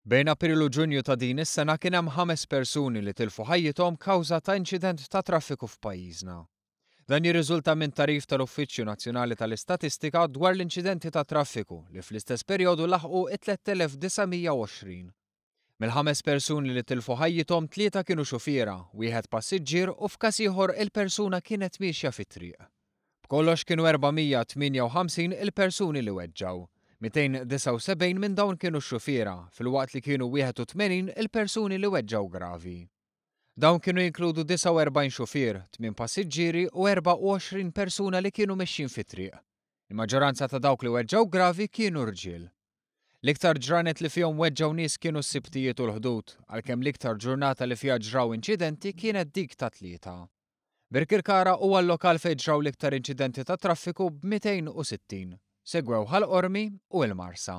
Bejn April u Ġunju ta' din is-sena kien hemm ħames persuni li tilfu ħajjithom kawża ta' inċident ta' traffiku f'pajjiżna. Dan jirriżulta minn tagħrif tal-Uffiċċju Nazzjonali tal-Istatistika dwar l-inċidenti ta' traffiku li fl-istess perjodu laħqu it-3,920. Mill-ħames persuni li tilfu ħajjithom tlieta kienu xufiera, wieħed passiġġier u f'każ ieħor il-persuna kienet miexja fit-triq. B'kollox kienu 458 il-persuni li weġġgħu. 279 minn dawn kienu xufiera, filwaqt li kienu 81 il-persuni li weġġgħu gravi. Dawn kienu jinkludu 49 xufier, 8 passiġġieri u 24 persuna li kienu mexjin fit-triq. Il-maġġoranza ta' dawk li weġġgħu gravi kienu rġiel. L-iktar ġranet li fihom weġġgħu nies kienu s-Sibtijiet u l-Ħdud, għalkemm l-iktar ġurnata li fiha ġraw inċidenti kienet dik tat-Tlieta. Birkirkara huwa l-lokal fejn ġraw l-iktar inċidenti ta' traffiku b'260. Segwew Ħal Qormi u l-Marsa.